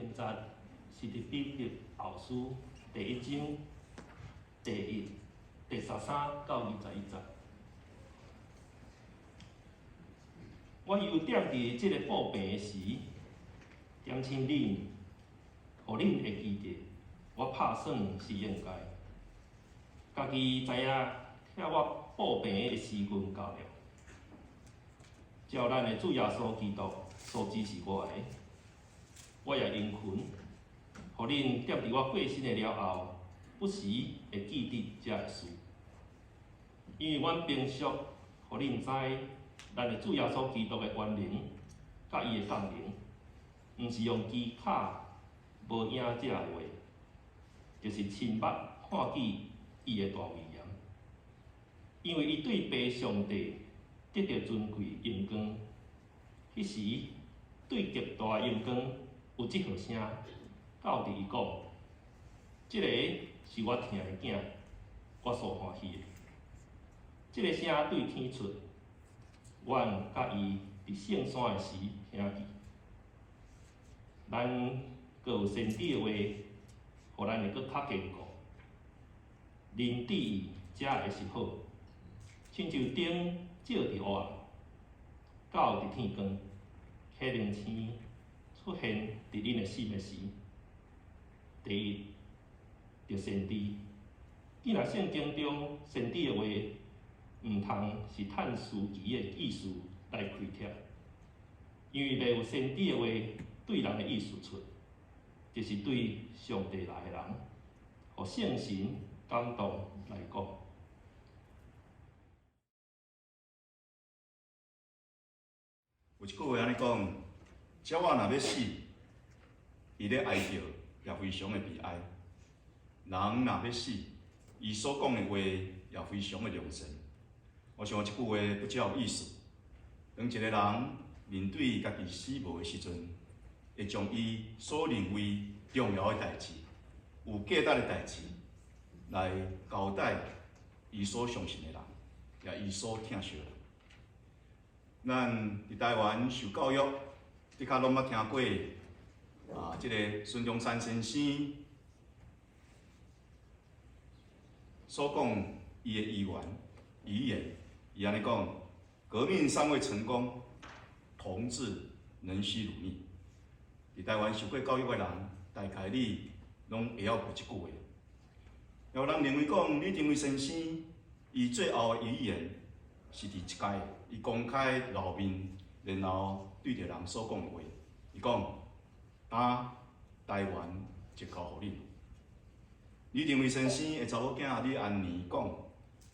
經節是佇彼得後書第一章第一、第13到21節。我猶踮佇這个布病的時，點醒恁，予恁會記得，我拍算是應該。家己知影，拆我布病的時分到了。照咱的主耶穌基督所指示我的，我也殷勤，予恁踮佇我過身的了後，不時會記得這个事。因為阮平常予恁知，咱的主耶穌基督的權能，佮伊的降臨，毋是用機巧無影這个話，就是親目看見伊的大威嚴。因為伊對父上帝得著尊貴榮光，彼時對極大榮光有這號聲，到佇伊講：這个是我疼的囝，我所歡喜的。這个聲對天出，阮佮伊佇聖山的時聽見。咱閣有先知的話，予咱會閣較堅固。恁注意這个是好，親像燈照佇黑暗，到佇天光，啟明星出現佇恁的心的時，第一，著先知。既若聖經中先知的話，毋通是趁時機的意思來開拓，因為袂有先知的話對人的意思出，就是對上帝來的人，予聖神感動來講。有一句話按呢講：鳥仔若欲死，伊咧哀叫也非常的悲哀；人若欲死，伊所講的話也非常的良善。我想這句話不只有意思。當一個人面對家己死亡的時陣，會將伊所認為重要的代誌、有價值的代誌，來交代伊所相信的人，也伊所疼惜的人。咱佇台灣受教育，的確攏捌聽過啊，這个孫中山先生所講伊的遺願、遺言，伊按呢講：革命尚未成功，同志仍須努力。佇台灣受過教育的人，大概你攏會曉過這句話。有人認為講，李登輝先生伊最後的遺言是佇一擺，伊公開露面，然後對著人所講的話，伊講：今台灣就交予恁。李登輝先生的查某囝李安妮講：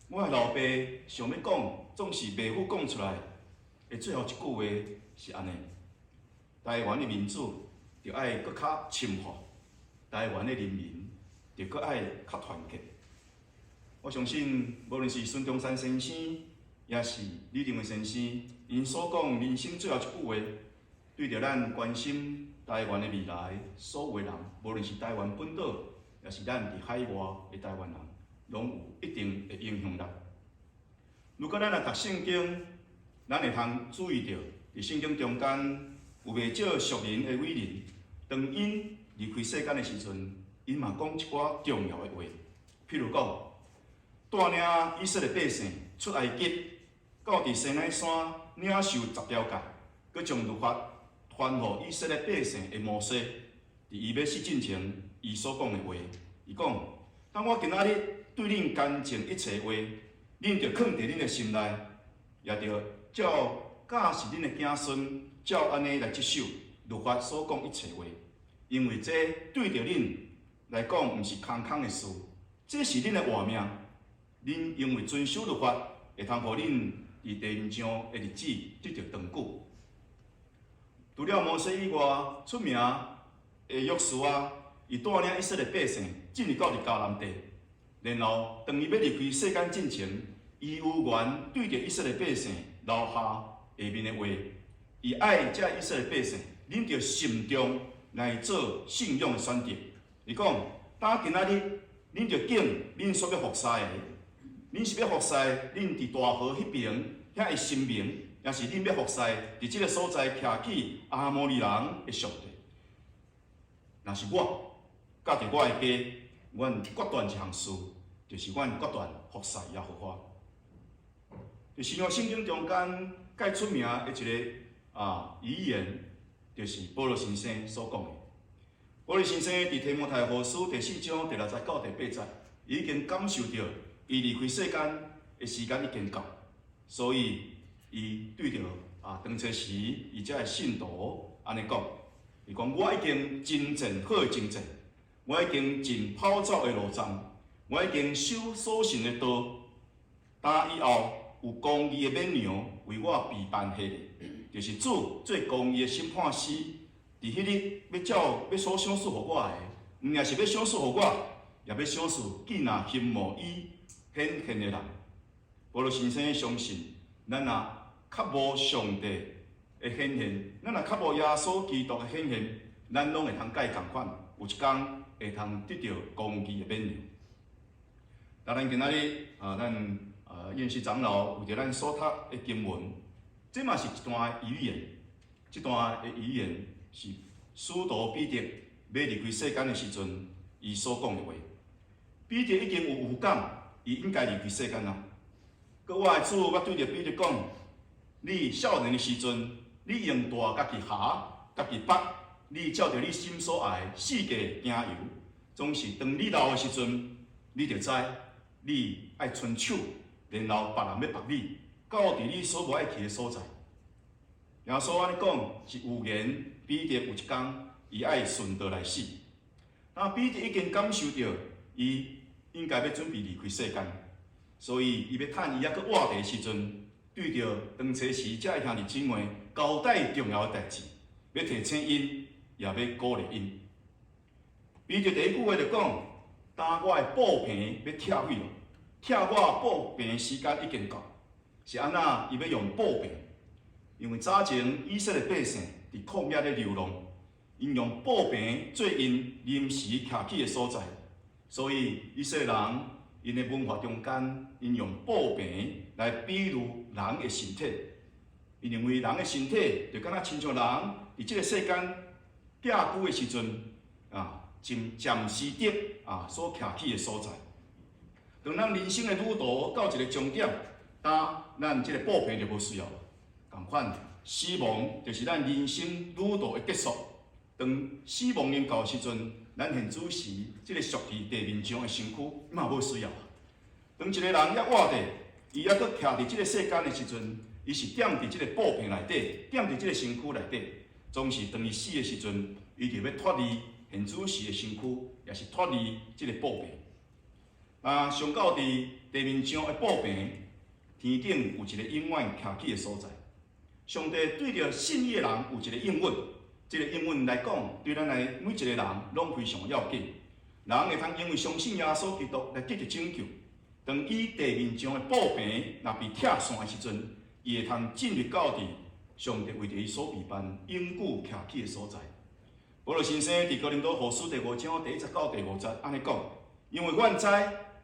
我的老爸想欲講，總是袂赴講出來的最後一句話是按呢：台灣的民主著愛閣較深化，台灣的人民著閣愛較團結。我相信，無論是孫中山先生，抑是李登輝先生，𪜶所講人生最後一句話，對著咱關心台灣的未來所有的人，無論是台灣本島，抑是咱佇海外的台灣人，攏有一定的影響力。如果咱來讀聖經，咱會通注意著，佇聖經中間有袂少屬靈的偉人，當𪜶離開世間的時陣，𪜶嘛講一寡重要的話，譬如講，帶領以色列百姓出埃及，到佇西奈山領受十條誡，閣將律法傳予以色列百姓的摩西，佇伊欲死進前，伊所講的話，伊講：當我今仔日對恁監證一切話，恁著囥佇恁的心內，也著照教示恁的子孫，照按呢來執守律法所講一切話，因為這對著恁來講，毋是空空的事，這是恁的活命。恁因為遵守律法，會通予恁佇地面上的日子得著長久。除了摩西以外，出名的約書亞，伊帶領以色列百姓進入到佇迦南地，然後當伊欲離開世間進前，伊有緣對著以色列百姓留下下面的話，伊愛這以色列百姓，恁著慎重來做信仰的選擇。伊講：當今仔日，恁著揀恁所欲服侍的。恁是欲服侍恁佇大河彼爿遐的神明，抑是恁欲服侍佇這个所在徛起亞摩利人的上帝？若是我，佮著我的家，阮決斷一項事，就是阮決斷服侍耶和華。佇新約聖經中間，蓋出名的一个遺言，就是保羅先生所講的。保羅先生佇提摩太後書第四章第六節到第八節，伊已經感受著伊離開世間的時間已經到，所以伊對著當初時伊遮的信徒按呢講，伊講我已經征戰好的征戰，我已經盡跑走的路障，我已經守所信的道，打以後有公義的冕旒為我備辦彼個，就是主做公義的審判師，佇彼日欲照欲所賞賜予我的，毋但是欲賞賜予我，也欲賞賜見若欣慕伊顯現的人。保羅先生相信，咱若較無上帝的顯現，咱若較無耶穌基督的顯現，咱攏會通佮伊仝款，有一工會通得著公義的冕旒。當然今仔日啊，咱院士長老為著咱所讀的經文，這嘛是一段預言，這段的預言是使徒彼得欲離開世間的時陣，伊所講的話。彼得已經有預感，伊應該離開世間啊。閣我的主，我對著彼得講：你少年的時陣，你用帶家己縖，家己縛，你照著你心所愛四界行遊。總是當你老的時陣，你就知你愛伸手，然後別人欲縛你，到佇你所無愛去的所在。耶穌按呢講是預言彼得有一工伊愛順道來死。那彼得已經感受著伊應該欲準備離開世間，所以伊欲趁伊猶閣活著的時陣，對著當初時遮的兄弟姊妹交代重要的代誌，欲提醒𪜶，也欲鼓勵𪜶。彼得第一句話就講：當我的布棚欲拆毀咯，拆我布棚的時間已經到，是按怎？伊欲用布棚，因為早前以色列百姓佇曠野咧流浪，𪜶用布棚做𪜶臨時徛起的所在，所以以色列人𪜶的文化中間，𪜶用布棚來比喻人的身體。𪜶認為人的身體就敢若親像人佇這个世間寄居的時陣暫暫時的所徛起的所在。當咱人生的旅途到一个終點，當咱這个布棚就無需要了。仝款，死亡就是咱人生旅途的結束。當死亡臨到的時陣，咱現此時這个俗佇地面上的身軀嘛無需要。當一个人猶活著，伊猶閣徛佇這个世間的時陣，伊是踮佇這个布棚內底，踮佇這个身軀內底。總是當伊死的時陣，伊就欲脫離現此時的身軀，也是脫離這个布棚。啊，上到佇地面上的布棚，天頂有一個永遠徛起的所在。上帝對著信伊的人有一個應允，這个應允來講，對咱來每一個人攏非常要緊。人會通因為相信耶穌基督來得著拯救。當伊地面上的布棚若被拆散的時陣，伊會通進入到佇上帝為著伊所備辦永久徛起的所在。保羅先生佇哥林多後書第五章第一節到第五節按呢講：因為阮知，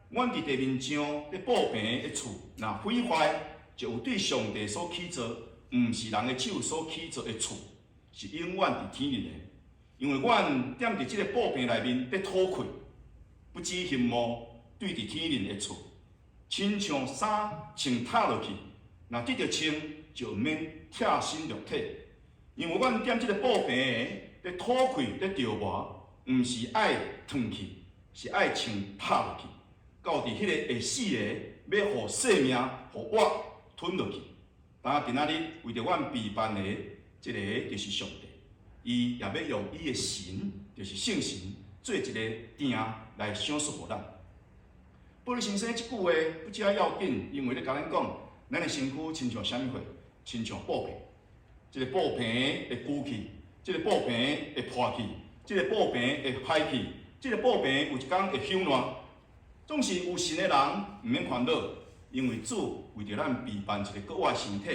阮佇地面上的布棚的厝若毀壞，就有對上帝所起造，毋是人的手所起造的厝，是永遠佇天裡的。因為阮踮佇這个布棚內面咧討氣，不只欣慕對佇天裡的厝，親像衫穿脫落去，若得著穿就毋免拆身肉體。因為阮踮這个布棚咧討氣咧著磨，毋是愛褪去，是愛穿脫落去。到佇彼个會死的，欲予生命予活吞落去。當今仔日為著阮備辦的這个就是上帝，伊也欲用伊的神，就是聖神，做一個殿來賞賜予咱。保羅先生這句話不只要緊，因為咧共咱講，咱的身軀親像啥物貨？親像布棚，這个布棚會舊去，這个布棚會破去，這个布棚會歹去，這个布棚有一工會朽爛。總是有信的人毋免煩惱，因為主為著咱備辦一个閣活身體，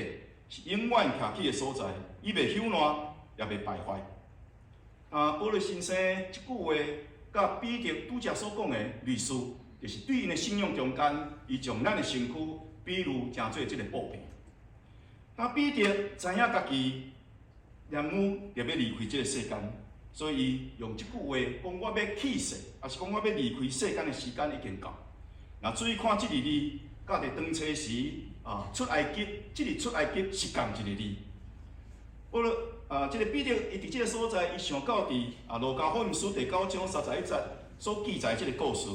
是永遠徛起的所在，伊袂朽爛，也袂敗壞。保羅先生這句話，佮彼得拄才所講的類似，就是對𪜶的信仰中間，伊將咱的身軀比喻成做這个布棚。那彼得知影家己念母就欲離開這个世間，所以伊用這句話講我欲去世，抑是講我欲離開世間的時間已經到。若注意看這個字，佮佇當初時啊出埃及，這個出埃及是仝一个字。保羅啊，這个彼得伊佇這个所在，伊想到佇啊路加福音書第九章三十一節所記載這个故事。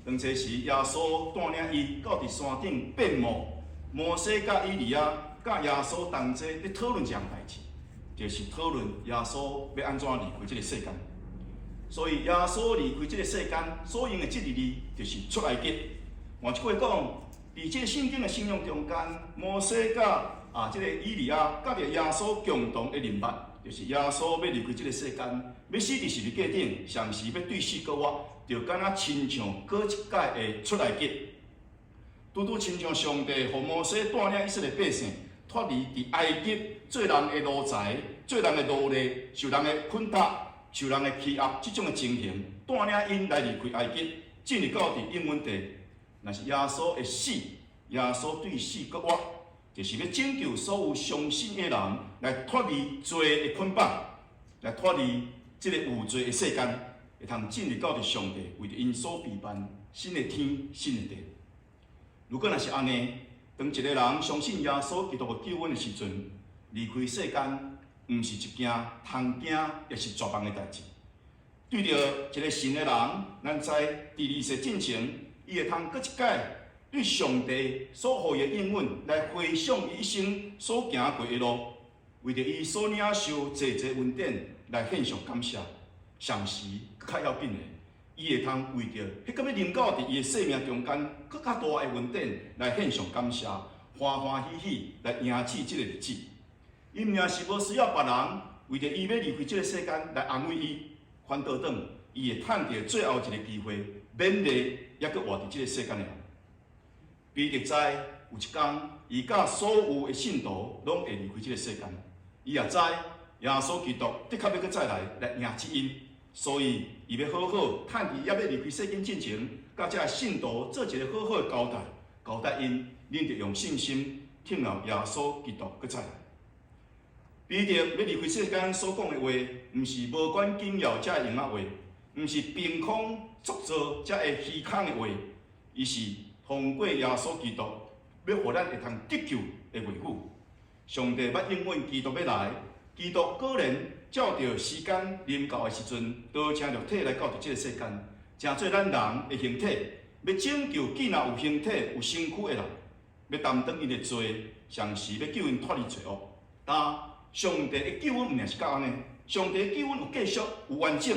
當初時耶穌帶領伊到佇山頂變貌，摩西佮以利亞佮耶穌同齊咧討論一項代誌，就是討論耶穌欲按怎離開這个世間。所以耶穌離開這个世間所用的這个字，就是出埃及。換一句話講，佇這个聖經的信仰中間，摩西佮啊這个以利亞佮著耶穌共同的人物，就是耶穌欲離開這个世間，欲死佇十字架頂，同時欲對死閣活，就敢若親像閣一擺的出埃及。拄拄親像上帝予摩西帶領以色列百姓脫離佇埃及做人的奴才、做人的奴隸、受人的捆綁、受人的欺壓這種的情形，帶領𪜶來離開埃及，進入到佇應允地。若是耶穌的死，耶穌對死閣活，就是欲拯救所有相信的人來脫離罪的捆綁，來脫離這个有罪的世間，會通進入到佇上帝為著𪜶所備辦新的天、新的地。如果若是按呢，當一个人相信耶穌基督的救恩的時陣，離開世間，毋是一件通驚，抑是絕望的代誌。對著一个信的人，咱知佇離世進前，伊會通閣一擺對上帝所予伊的應允來回想伊一生所行過的路，為著伊所領受濟濟恩典來獻上感謝。同時，閣較要緊的，伊會通為著彼個欲臨到佇伊的生命中間閣較大的恩典來獻上感謝，歡歡喜喜來迎接這个日子。伊毋但是無需要別人為著伊欲離開這个世間來安慰伊，反倒轉，伊會趁著最後一个機會，勉勵猶閣活佇這个世間的人。彼得知有一工，伊佮所有的信徒攏會離開這个世間。伊也知耶穌基督的確欲閣再來來迎接𪜶，所以伊欲好好趁佇猶欲離開世間進前，佮這信徒做一个好好的交代，交代𪜶，恁著用信心等候耶穌基督閣再來。彼得欲離開世間所講的話，毋是無關緊要才會用的話，毋是憑空捏造才會虛空的話，伊是通過耶穌基督，欲予咱會通得救的話語。上帝捌應允基督欲來，基督果然照著時間臨到的時陣，道成肉體來到佇這个世間，成做咱人的形體，欲拯救既若有形體有身軀的人，欲擔當𪜶的罪，同時欲救𪜶脫離罪惡。但上帝的救恩毋但是到按呢，上帝的救恩有繼續有完整，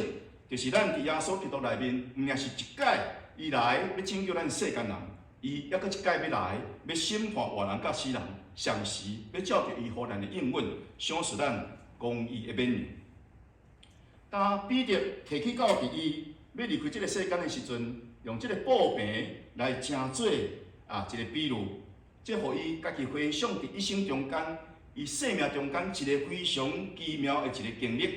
就是咱佇耶穌基督內面，毋但是一擺伊來欲拯救咱世間人，伊猶閣一擺欲來欲審判活人佮死人，同時欲照著伊予咱的應允，賞賜咱公義的免當彼得提起到佇伊欲離開這个世間的時陣，用這个布棚來成做啊一个比喻，這予伊家己回想佇一生中間，伊生命中間一个非常奇妙的一个經歷。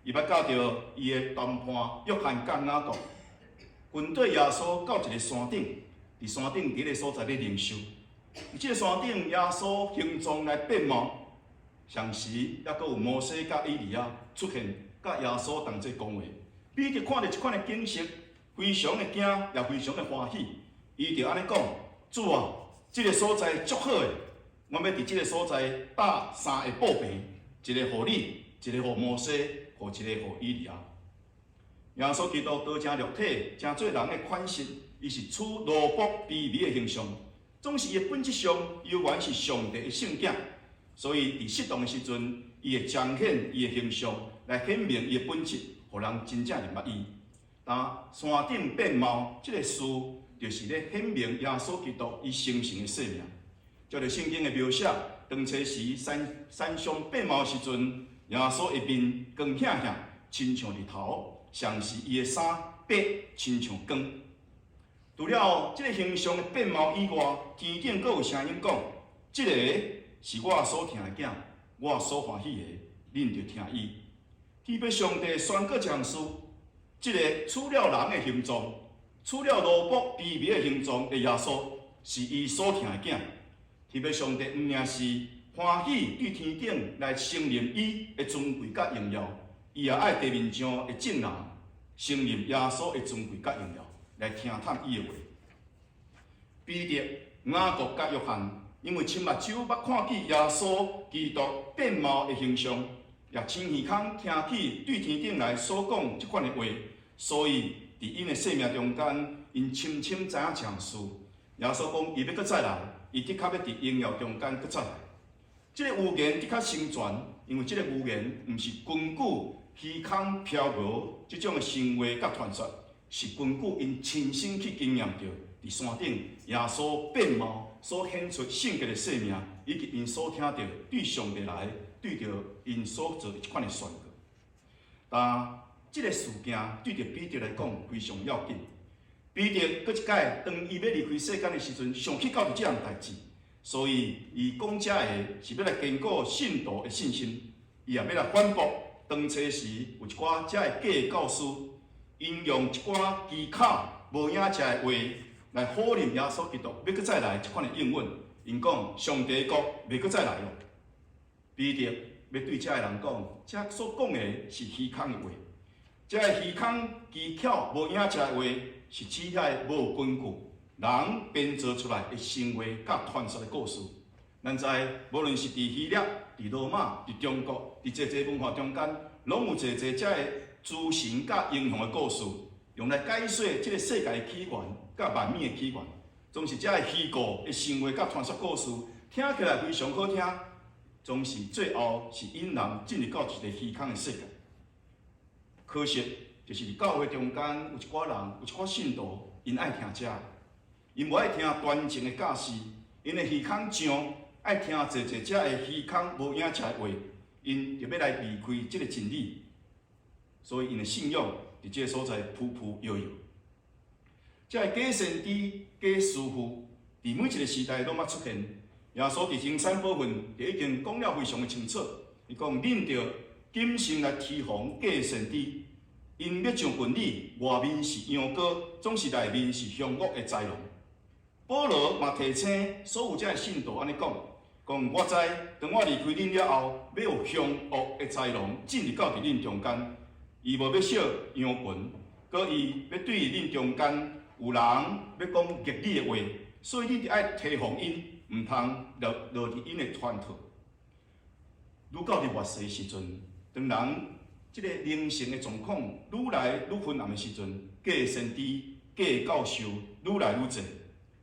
伊捌佮著伊的同伴約翰佮雅各，跟綴耶穌到一个山頂，佇山頂佇彼个所在咧靈修。佇這个山頂，耶穌形狀來變貌，同時猶閣有摩西佮以利亞出現，佮耶穌同齊講話。彼得看著這款的景色，非常的驚，也非常的歡喜。伊就按呢講：主啊，這个所在足好的，我欲佇這个所在搭三个布棚，一个予你，一个予摩西，予一个予以利亞。耶穌基督道成肉體，成做人的款式，伊是取奴僕卑微的形象，總是伊的本質上猶原是上帝的聖子。所以佇適當的時陣，伊會彰顯伊的形象，來顯明伊的本質，予人真正認捌伊。當山頂變貌這个事，就是咧顯明耶穌基督伊成聖的生命。照著聖經的描寫，當初時山山上變貌的時陣，耶穌的面光顯顯，親像日頭，同時伊的衫白，親像光。除了這个形象的變貌以外，天頂閣有聲音講：這个是我所疼的囝，我所歡喜的，恁著聽伊。天父上帝宣告一項事：這个取了人的形狀，取了奴僕卑微的形狀的耶穌，是伊所疼的囝。天父上帝毋但是歡喜對天頂來承認伊的尊貴佮榮耀，伊也愛地面上的眾人承認耶穌的尊貴佮榮耀，來聽探伊的話。彼得、雅各佮約翰，因為親目睭捌看見耶穌基督變貌的形象，也親耳孔聽起對天頂來所講這款的話，所以佇𪜶的生命中間，𪜶深深知影一項事。耶穌講，伊欲閣再來，伊的確欲佇榮耀中間閣再來。這个預言的確成全，因為這个預言毋是根據虛空飄搖這種的神話佮傳說，是根據𪜶親身去經驗著佇山頂耶穌變貌所顯出聖潔的生命，以及𪜶所聽著對上帝來對著𪜶所做這款的宣告。但這个事件對著彼得來講非常要緊。彼得閣一擺，當伊欲離開世間的時陣，想起到這項代誌，所以伊講這个是欲來堅固信徒的信心，伊也欲來反駁當初時有一寡遮的假教師，𪜶用一寡機巧無影遮的話來否認耶穌基督欲閣再來這款的應允。𪜶講上帝國袂閣再來囉。彼得欲對遮的人講，這所講的是虛空的話，這个虛空機巧無影遮的話，是指遐个無根據人編造出來的神話佮傳說的故事。咱知，無論是佇希臘、佇羅馬、佇中國、佇濟濟文化中間，攏有濟濟遮个諸神佮英雄的故事，用來解說這个世界的起源佮萬物的起源。總是遮个虛構的神話佮傳說故事，聽起來非常好聽，總是最後是引人進入到一个虛空的世界。可惜，就是佇教會中間有一寡人，有一寡信徒，𪜶愛聽這个，𪜶無愛聽端正的教示，𪜶的耳孔脹，愛聽濟濟遮个虛空無影遮的話，𪜶就欲來離開這个真理，所以𪜶的信仰佇這个所在浮浮搖搖。這个假先知、假師傅，佇每一个時代攏捌出現。耶穌佇登山寶訓就已經講了非常的清楚，伊講恁著謹慎來提防假先知。𪜶欲上近你，外面是羊羔，總是內面是兇惡的豺狼。保羅嘛提醒所有遮的信徒按呢講，講我知，當我離開恁了後，欲有兇惡的豺狼進入到佇恁中間，伊無欲惜羊群，閣伊欲對恁中間有人欲講逆你的話，所以恁著愛提防𪜶，毋通落落佇𪜶的圈套。愈到佇末世時陣，當人這个靈性的狀況愈來愈昏暗的時陣，假先知、假教授愈來愈濟，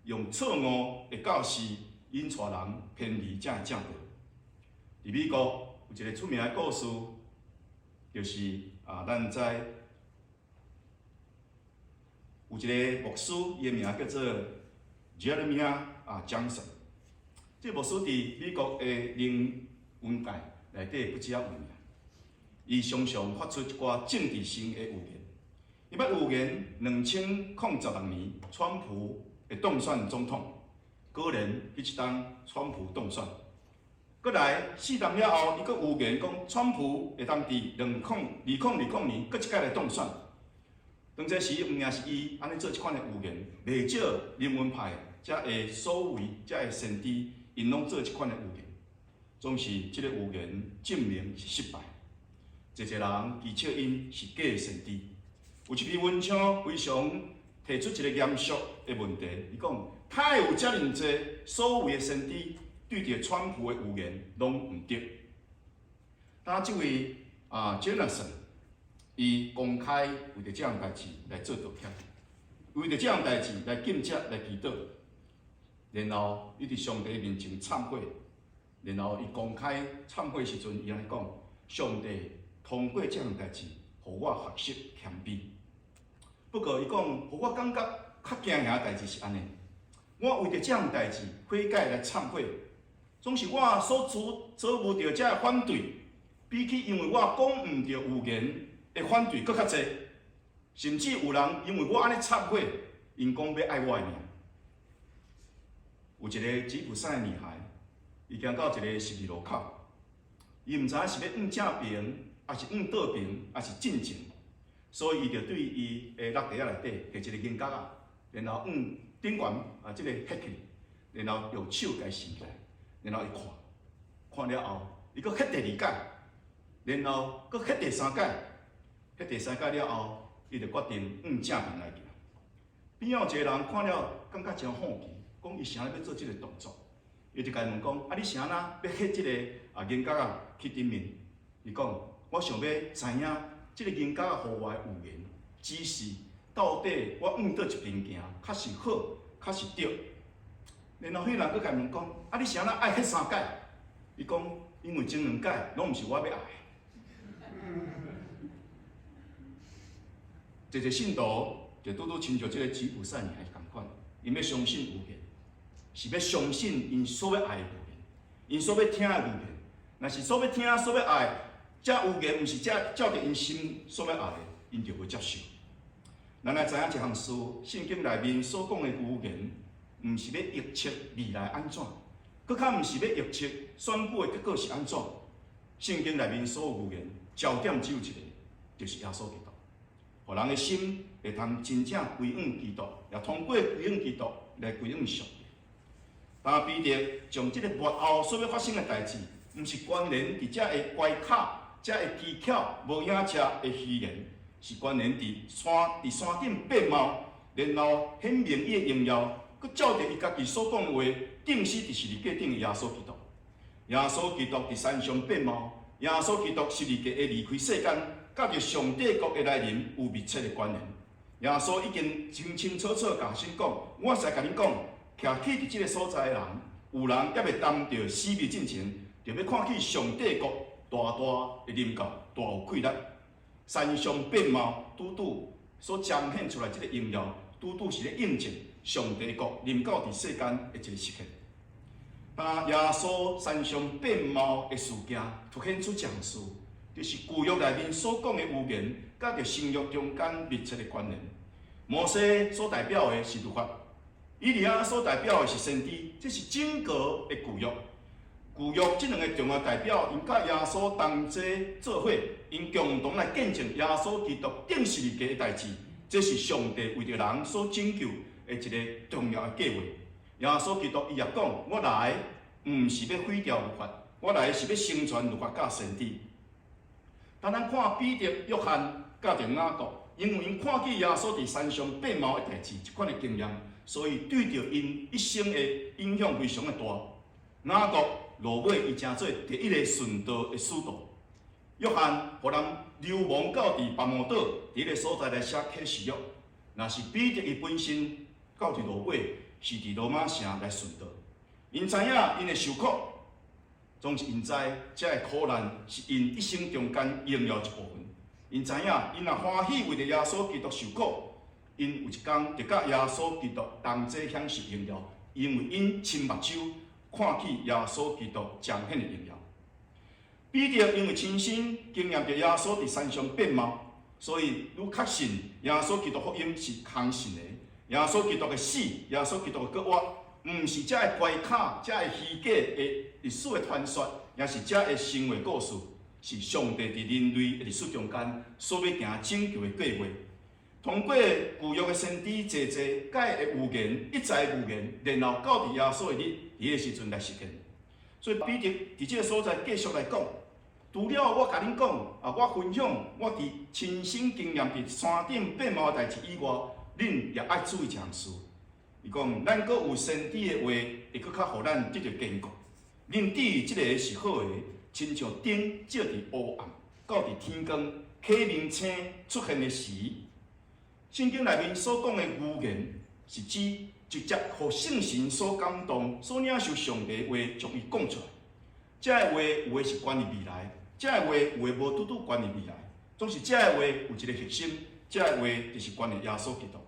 用錯誤的教示引帶人偏離這正道。佇美國有一个出名的故事，就是啊，咱知有一个牧師，伊的名叫做 Jeremiah 啊 Johnson。這个牧師佇美國的靈恩界內底不止仔有名。伊常常發出一寡政治性的預言。伊捌預言2016年川普會當選總統，果然彼一冬川普當選。閣來4冬了後，伊閣預言講川普會當佇2020年閣一擺來當選。當這時，毋但是伊按呢做這款的預言，袂少靈恩派遮的所謂遮的先知，𪜶攏做這款的預言，總是這个預言證明是失敗。濟濟人譏笑𪜶是假先知。有一篇文章非常提出一个嚴肅的問題，伊講：哪會有遮爾濟所謂的先知對著川普的預言攏毋對？當這位啊 Johnson，伊公開為著這項代誌來做道歉，為著這項代誌來禁食來祈禱，然後伊佇上帝面前懺悔，然後伊公開懺悔時陣，伊按呢講：上帝通過這項代誌，予我學習謙卑。不過，伊講，予我感覺較驚嚇的代誌是按呢，我為著這項代誌悔改來懺悔，總是我所遭遭遇著這个反對，比起因為我講毋對預言的反對閣較濟，甚至有人因為我按呢懺悔，𪜶講欲愛我的命。有一个吉普賽女孩，伊行到一个十字路口，伊毋知影是欲向正爿，抑是向倒爿，抑是進前，所以伊就對伊的橐袋仔內底提一個銀角仔，然後向頂懸啊，這个彼去，然後用手共伊拾起來，然後伊看，看了後，伊閣彼第二擺，然後閣彼第三擺，彼第三擺了後，伊就決定向正面來行。邊仔有一個人看了，感覺誠好奇，講伊啥咧欲做這個動作？伊就共伊問講：啊，你啥若欲彼這個銀角仔去頂面？伊講：我想欲知影這個銀角仔予我的預言指示，到底我向佗一邊行較是好，較是對？然後彼人閣共伊問講：啊，你啥若愛彼三擺？伊講：因為前兩擺攏毋是我欲愛的。濟濟信徒就拄拄親像這個吉普賽女仝款，𪜶欲相信預言，是欲相信𪜶所欲愛的預言，𪜶所欲聽的預言。若是所欲聽、所欲愛，這預言毋是這照著𪜶心所欲愛的，𪜶就袂接受。咱來知影一項事，聖經內面所講的預言，毋是欲預測未來按怎，閣較毋是欲預測選舉的結果是按怎。聖經內面所有預言，焦點只有一個，就是耶穌基督。予人的心會通真正歸向基督，也通過歸向基督來歸向上帝。當彼得將這個末後所欲發生的代誌，毋是關聯佇遮的關卡、遮的技巧、無影遮的虛言，是關聯佇山佇山頂變貌，然後顯明伊的榮耀，閣照著伊家己所講的話，釘死佇十字架頂的耶穌基督。耶穌基督佇山上變貌，耶穌基督十字架的離開世間，佮著上帝國的來臨有密切的關聯。耶穌已經清清楚楚共學生講：我實在共恁講，徛起佇這个所在的人，有人猶未擔著死味進前，就欲看見上帝國大大的臨到，大有氣力。山上變貌，拄拄所彰顯出來這个榮耀，拄拄是咧印證上帝國臨到佇世間的一個時刻。當耶穌山上變貌的事件，凸顯出一項事，就是舊約內面所講的預言，佮著新約中間密切的關聯。摩西所代表的是律法，以利亞所代表的是先知，這是整個的舊約。舊約這兩个重要代表，𪜶佮耶穌同齊做伙，𪜶共同來見證耶穌基督釘十字架的代誌。這是上帝為著人所拯救的一個重要的計劃。耶穌基督伊也講：我來毋是欲廢掉律法，我來是欲成全律法佮先知。當咱看彼得、約翰佮著雅各，因為𪜶看見耶穌佇山上變貌的代誌，這款的經驗，所以對著𪜶一生的影響非常的大。雅各落尾伊成做第一個殉道的使徒。約翰予人流亡到佇拔摩島，佇彼个所在來寫啟示錄。若是彼得伊本身到佇落尾是佇羅馬城來殉道。𪜶知影𪜶會受苦，總是𪜶知這个苦難是𪜶一生中間榮耀一部分。𪜶知影，𪜶若歡喜為著耶穌基督受苦，𪜶有一工就佮耶穌基督同齊享受榮耀，因為𪜶親目睭看見耶穌基督彰顯的榮耀。彼得因為親身經驗著耶穌佇山上變貌，所以愈確信耶穌基督福音是空信的。耶穌基督的死，耶穌基督的復活，毋是遮个關卡、遮个虛假的歷史的傳說，也是遮个神話故事，是上帝佇人類的歷史中間所欲行拯救的計劃。通過舊約的先知濟濟改的預言，一再預言，然後到佇耶穌的日，佇彼个時陣來實現。所以彼得佇這个所在繼續來講，除了我共恁講啊，我分享我佇親身經驗佇山頂變貌的代誌以外，恁也愛注意一項事。伊講，咱閣有先知的話，會閣較予咱得著堅固。恁對這个是好的，親像燈照佇烏暗，到佇天光啟明星出現的時。聖經內面所講的預言，是指直接予聖神所感動、所領受上帝的話，將伊講出來。這个話有的是關於未來，這个話有的無拄拄關於未來。總是這个話有一個核心，這个話就是關於耶穌基督。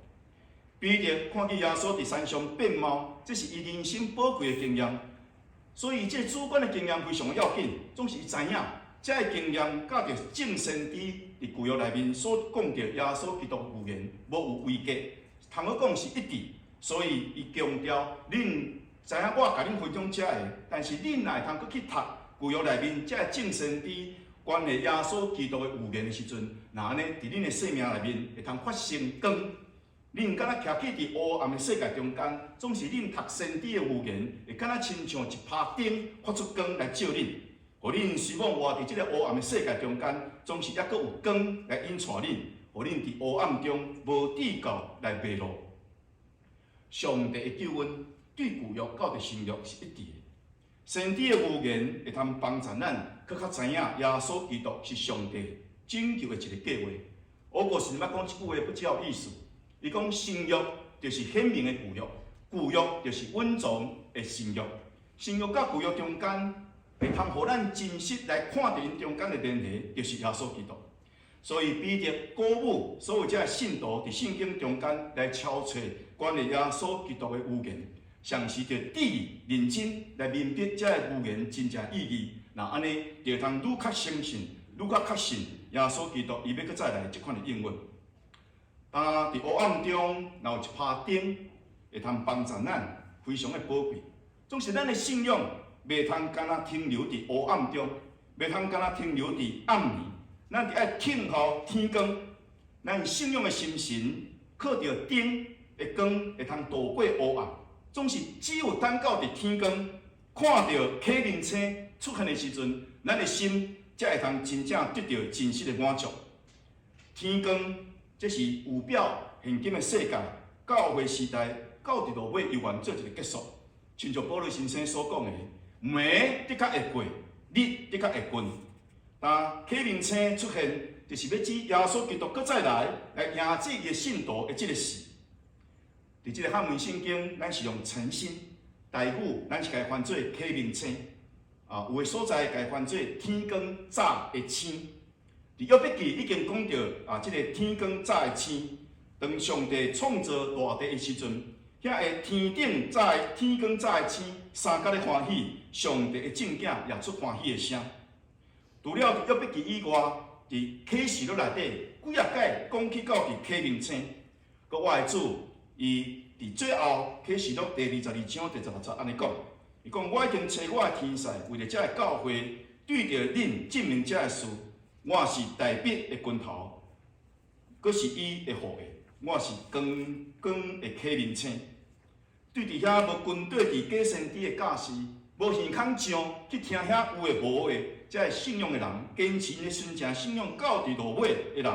彼得看見耶穌佇山上變貌，這是伊人生寶貴的經驗，所以這個主觀的經驗非常的要緊。總是伊知影，這个經驗佮著眾先知佇舊約內面所講著耶穌基督預言無有違背，通好講是一致。所以伊強調，恁知影我共恁分享這个，但是恁若會通閣去讀舊約內面這个眾先知關於耶穌基督的預言的時陣，若按呢佇恁的生命內面會通發生光。恁敢若徛起佇烏暗的世界中間，總是恁讀先知的預言，會敢若親像一拍燈發出光來照恁。予恁雖罔活佇這个烏暗的世界中間，總是猶閣有光來引帶恁，予恁佇烏暗中無至到來迷路。上帝的救恩對舊約到佇新約是一致的。先知的預言會通幫助咱，閣較知影耶穌基督是上帝拯救的一个計劃。我閣是捌講這句話不只有意思。伊講新約就是顯明的舊約，舊約就是隱藏的新約。新約佮舊約中間，會通予咱真實來看著𪜶中間的聯繫，就是耶穌基督。所以彼得鼓舞所有這个信徒佇聖經中間來抄揣關於耶穌基督的預言，嘗試著致力認真來明白這个預言真正意義。若按呢，就會通愈較相信，愈較確信耶穌基督伊欲閣再來這款的應允。當佇黑暗中，若有一拍燈，會通幫助咱，非常的寶貴。總是咱的信仰袂通干焦停留佇黑暗中，袂通干焦停留佇暗暝。咱著愛等候天光，咱信仰的心神靠著燈的光，會通渡過黑暗。總是只有等到佇天光，看著啟明星出現的時陣，咱的心才會通真正得著真實的滿足。天光，這是預表現今的世界，教會時代到佇落尾猶原做一个結束。親像保祿先生所講的，暝的確會過，日的確會近。當啟明星出現，就是欲指耶穌基督閣再來，來迎接伊的信徒的這个時。佇這个漢文聖經，咱是用晨星；台語，咱是共伊翻做啟明星。啊，有的所在共伊翻做天光早的星。佇約伯記已經講著啊，這个天光早的星，當上帝創造大地的時陣，遐个天頂早的天光早的星，三角咧歡喜，上帝的正囝也出歡喜的聲。除了佇約伯記以外，佇啟示錄內底幾若擺講起到佇啟明星，閣我的主，伊佇最後啟示錄第22章第16節按呢講，伊講我已經差我的天使為著這个教會對著恁證明這个事，我是大衛的根頭，閣是伊的後裔，我是光光的啟明星。對佇遐無跟綴佇假先知的教示，無耳孔上去聽遐有的無的，這个信仰的人，堅持𪜶的純正信仰到佇落尾的人，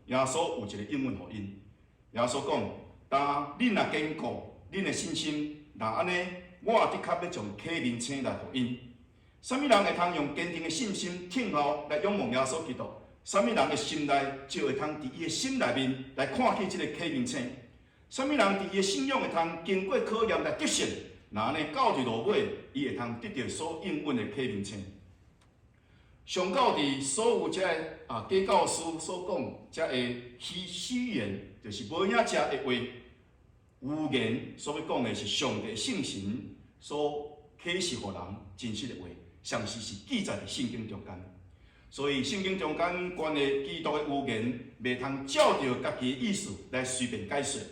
耶穌有一个應允予𪜶。耶穌講：當恁若堅固恁的信心，若按呢，我的確欲將啟明星來予𪜶。啥物人會通用堅定的信心聽候來仰望耶穌基督？啥物人的心內就會通佇伊的心內面來看見這个啟明星？啥物人佇伊的信仰會通經過考驗來得勝？若按呢到佇落尾，伊會通得著所應允的啟明星。上到佇所有這个啊假教師所講這个虛虛言，就是無影食的話，預言所欲講的是上帝聖神所啟示予人真實的話，詳細是記載佇聖經中間。所以聖經中間關於基督的預言，袂通照著家己的意思來隨便解說。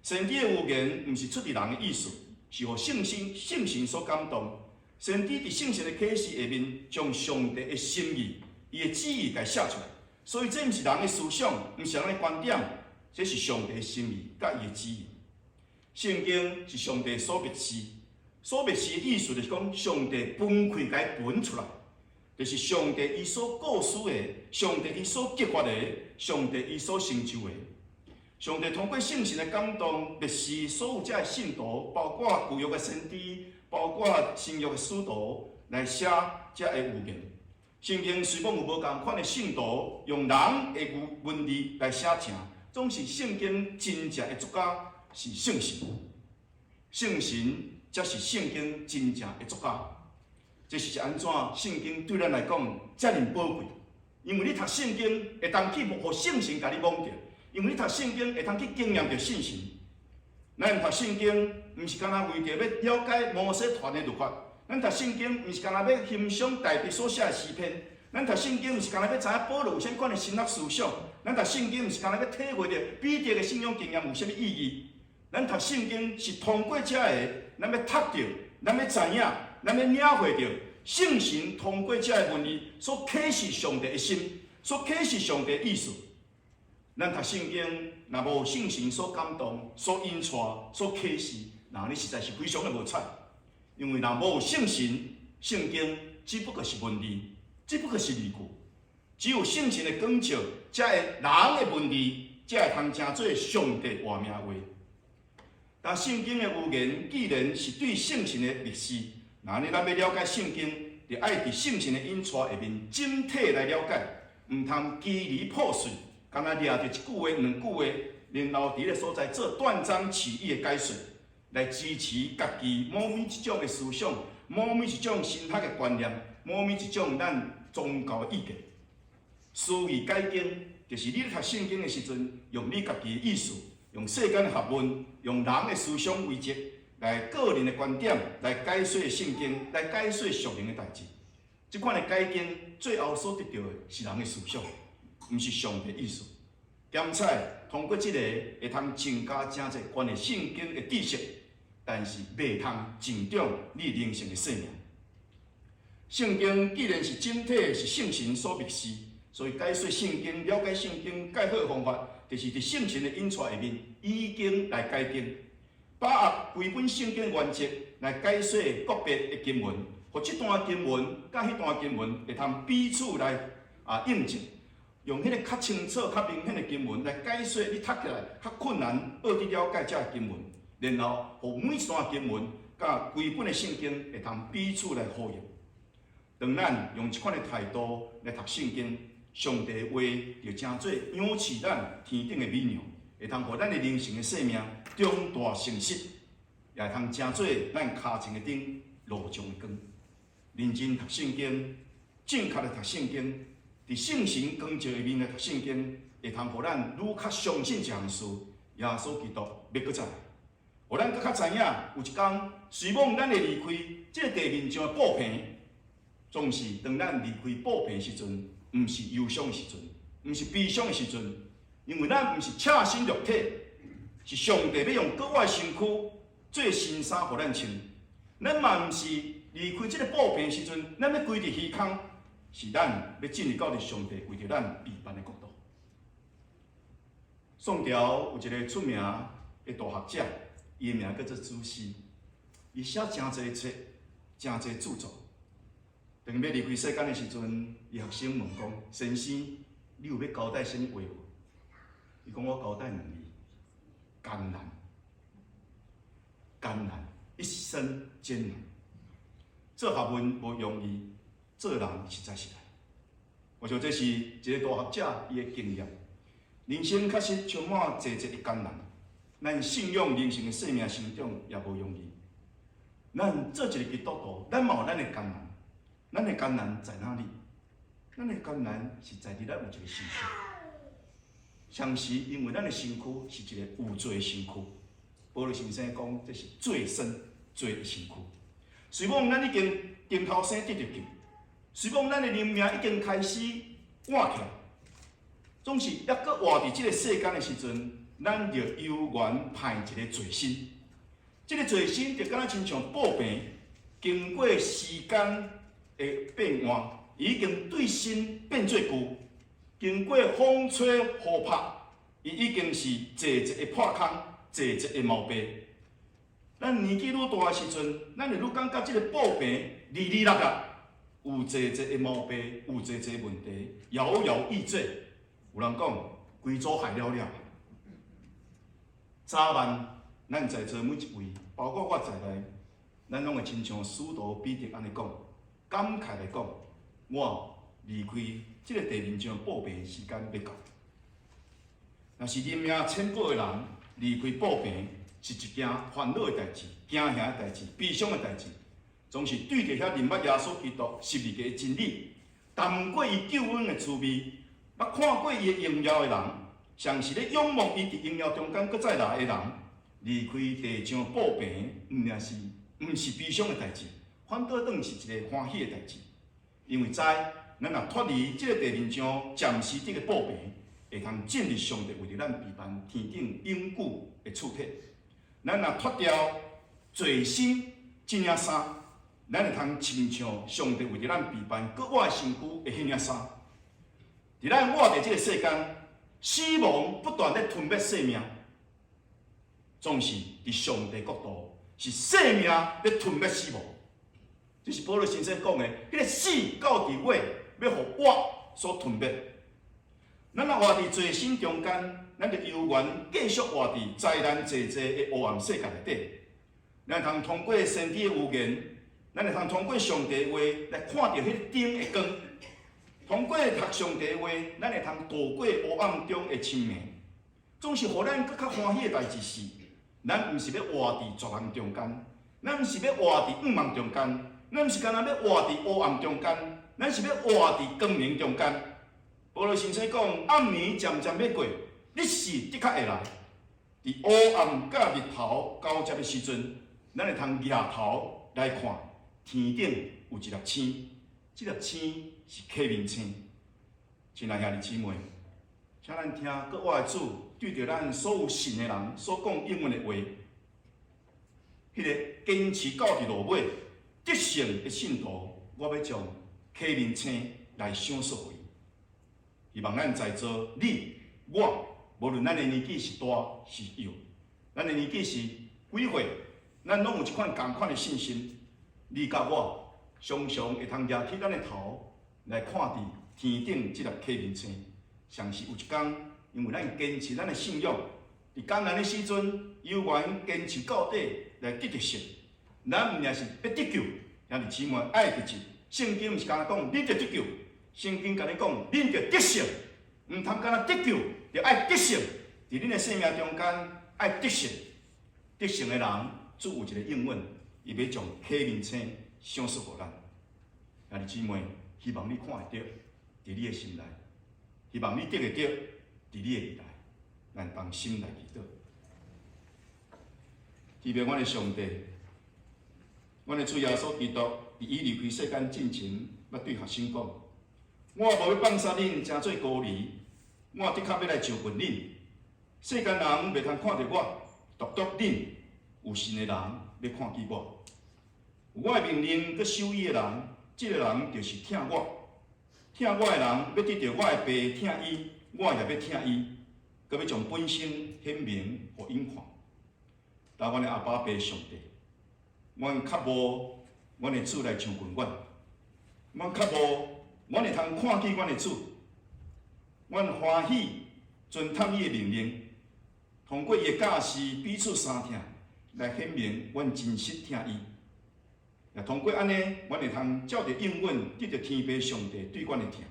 先知的預言毋是出佇人的意思，是予聖神聖神所感動。先知佇聖神的啟示下面，將上帝的心意、伊的旨意共寫出來。所以這毋是人的思想，毋是人的觀點，這是上帝的心意佮伊的旨意。聖經是上帝所默示，所默示的意思就是講，上帝分開共伊分出來，就是上帝伊所構思的，上帝伊所計劃的，上帝伊所成就的。上帝通過聖神的感動，默示所有這个信徒，包括舊約的先知，包括新約的使徒，來寫這个預言。聖經雖罔有無仝款的信徒用人的文字來寫成，總是聖經真正的作家是聖神，聖神才是聖經真正的作家。這是按怎聖經對咱來講遮爾寶貴？因為你讀聖經會當去予聖神共你摸著，因為你讀聖經會通去經驗著聖神。咱讀聖經毋是干焦為著欲了解摩西傳的律法，咱讀聖經毋是干焦欲欣賞大衛所寫的詩篇，咱讀聖經毋是干焦欲知影保羅有啥款的神學思想，咱讀聖經毋是干焦欲體會著彼得的信仰經驗有啥物意義。咱讀聖經是通過這个，咱欲讀著，咱欲知影，咱欲領會著聖神通過這个文字所啟示上帝的心，所啟示上帝的意思。咱讀聖經，若無聖神所感動、所引帶、所啟示，那你實在是非常的無彩。因為若無聖神，聖經只不過是文字，只不過是字句。只有聖神的光照，才會人的文字，才會通成做上帝活命話。但聖經的預言既然是對聖神的默示，若按呢咱欲了解聖經，就愛佇聖神的引帶下面整體來了解，毋通支離破碎，干焦掠著一句話、兩句話，然後佇彼个所在做斷章取義的解說，來支持家己某物一種的思想，某物一種神學的觀念，某物一種咱宗教的意見。私意解經，就是你咧讀聖經的時陣，用你家己的意思，用世間的學問，用人的思想規則，來個人的觀點來解說聖經，來解說屬靈的代誌。這款的解經，最後所得著的是人的思想，毋是上帝意思。兼且通過這个會通增加誠濟關於聖經的知識，但是袂通增長你靈性的生命。聖經既然是整體是聖神所默示，所以解說聖經、了解聖經，較好的方法，就是佇聖神的引帶下面，以經來解經，把握規本聖經原則來解說個別的經文，予這段經文佮彼段經文會通彼此來印證，用彼个較清楚、較明顯的經文來解說你讀起來較困難、學佇了解這个經文，然後予每一段經文佮規本的聖經會通彼此來呼應。當咱用這款的態度來讀聖經，上帝的話就成做養飼咱天頂的米糧，會通予咱的靈性的生命長大成熟，也會通成做咱跤前的燈、路上的光。認真讀聖經，正確的讀聖經，佇聖神光照下面來讀聖經，會通予咱愈較相信一項事：耶穌基督欲閣再來。予咱閣較知影，有一工，雖罔咱會離開這个地面上的布棚，總是當咱離開布棚時陣，毋是憂傷的時陣，毋是悲傷的時陣，因為咱毋是赤身肉體，是上帝欲用閣活的身軀做新衫予咱穿。咱嘛毋是離開這个布棚時陣，咱欲歸佇虛空，是咱欲進入到佇上帝為著咱預辦的國度。宋朝有一个出名的大學者，伊的名叫做朱熹，伊寫誠濟冊，誠濟著作。當伊欲離開世間的時陣，伊學生問講：先生，你有欲交代啥物話無？伊講：我交代兩字，艱難，艱難，一生艱難。做學問無容易，做人實在是難。我想這是一个大學者伊的經驗。人生確實充滿濟濟的艱難，咱信仰靈性的生命成長也無容易。咱做一个基督徒，咱嘛有咱的艱難。咱的艱難在哪裡？咱的艱難是在佇咱有一个身軀。相時因為咱的身軀是一个有罪的身軀。保祿先生講，這是罪身、罪的身軀。雖罔咱已經重頭生得著救，雖罔咱的靈命已經開始活起來，總是猶閣活佇這个世間的時陣，咱就猶原歹一个罪身。這个罪身就敢若親像布棚，經過時間的變換，已經對新變做舊。經過風吹雨拍，伊已經是濟濟的破空，濟濟的毛病。咱年紀愈大的時陣，咱會愈感覺這个布棚離離落落，有濟濟的毛病，有濟濟問題，搖搖欲墜。有人講，規組害了了。早晚，咱在座每一位，包括我在內，咱攏會親像使徒彼得按呢講，感慨來講，我離開這个地面上布棚的時間欲到。若是靈命淺薄的人離開布棚，是一件煩惱的代誌、驚嚇的代誌、悲傷的代誌，總是對著遐認捌耶穌基督十字架的真理，談過伊救恩的滋味，捌看過伊的榮耀的人，上是咧仰望伊佇榮耀中間閣再來的人，離開地上布棚，毋是悲傷的代誌，反倒轉是一個歡喜的代誌，因為知咱若脫離這个地面上暫時這个布棚，會通進入上帝為著咱預辦天頂永久的厝體。咱若脫掉罪身這領衫，咱會通親像上帝為著咱預辦閣活的身軀的彼領衫。佇咱活佇這个世間，死亡不斷咧吞滅生命，總是佇上帝國度是生命咧吞滅死亡。這是保祿先生講的，彼個死到佇尾欲予活所吞滅。咱若活佇罪身中間，咱就猶原繼續活佇災難濟濟的黑暗世界內底。咱會通通過先知的預言，咱會通通過上帝的話來看著彼個燈的光。通過讀上帝的話，咱會通度過黑暗中的清明。總是予咱閣較歡喜的代誌是，咱毋是欲活佇絕望中間，咱毋是欲活佇向望中間，咱毋是干焦欲活佇黑暗中間，咱是欲活佇光明中間。保祿先生講，暗暝漸漸欲過，日時的確會來。佇烏暗佮日頭交接的時陣，咱會通舉頭來看天頂有一粒星，這粒星是啟明星。親愛兄弟姊妹，請咱聽閣活的主對著咱所有信的人所講應允的話，彼个堅持到佇落尾得勝的信徒，我欲將啟明星來賞賜予伊。希望咱在座你我，無論咱的年紀是大是幼，咱的年紀是幾歲，咱攏有一款仝款的信心。你佮我常常會通舉起咱的頭來看佇天頂這粒啟明星，相信有一天，因為咱堅持咱的信仰，佇艱難的時陣，猶原堅持到底來得著勝。咱毋但是欲得救，兄弟姊妹愛記住，聖經毋是干焦講你著得救。聖經共你講，恁著得勝，毋通干焦得救，著愛得勝。佇恁的生命中間，愛得勝。得勝的人，主有一個應允，伊欲將啟明星賞賜予咱。兄弟姊妹，希望你看會著，佇你的心內；希望你得會著，佇你的未來。咱同心來祈禱。天父阮的上帝，阮的主耶穌基督，佇伊離開世間進前，捌對學生講。我無欲放捨恁，成做孤兒，我的確欲來就近恁。世間人袂通看著我，獨獨恁有信的人欲看見我。有我的命令閣守伊的人，這个人就是疼我。疼我的人欲得著我的爸疼伊，我也欲疼伊，閣欲將本身顯明予𪜶看。但阮的阿爸父上帝，阮渴慕阮的主來親近阮，阮渴慕阮會通看見阮的主，阮歡喜遵探伊的命令，通過伊的教示彼此相疼，來顯明阮真實疼伊。也通過按呢，阮會通照著應允得著天父上帝對阮的疼。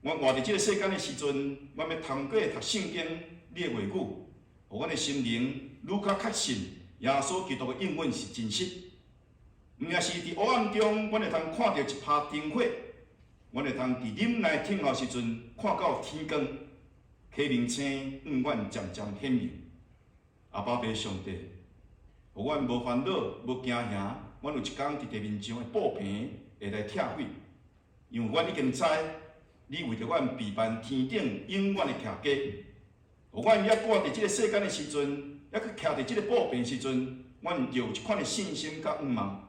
阮活佇這个世間的時陣，阮欲通過讀聖經你的話語，予阮的心靈愈較確信耶穌基督的應允是真實。毋但是佇黑暗中，阮會通看著一拍燈火，阮會通佇忍耐等候時陣，看到天光，啟明星永遠漸漸顯明。阿爸父上帝，予阮無煩惱、無驚嚇，阮有一工佇地面上的布棚會來拆毀，因為阮已經知，你為著阮備辦天頂永遠的徛家。予阮猶閣佇這个世間的時陣，猶閣徛佇這個布棚時陣，阮就有一款的信心佮向望，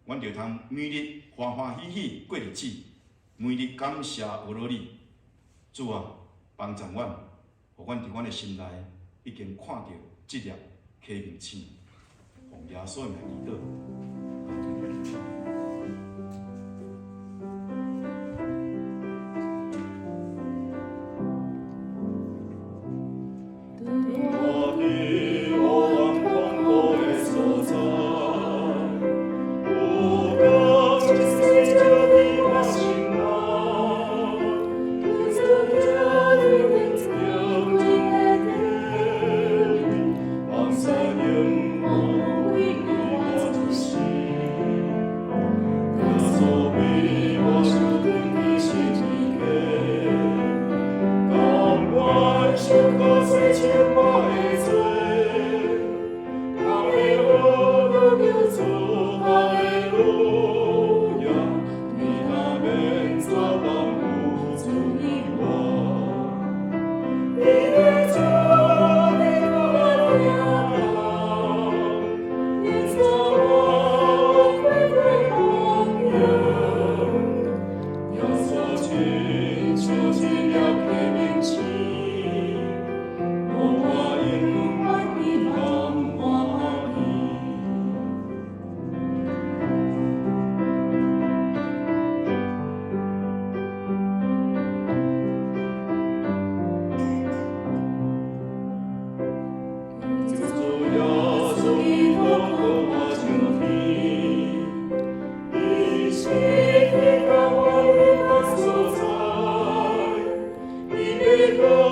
阮就通每日歡歡喜喜過日子，每日感謝阿羅你。主啊，幫助阮，予阮佇阮的心內已經看著這粒啟明星，奉耶穌的名祈禱。活佇黑暗痛苦的所在，有光一線照佇我心內。放捨永遠為我出生。歌。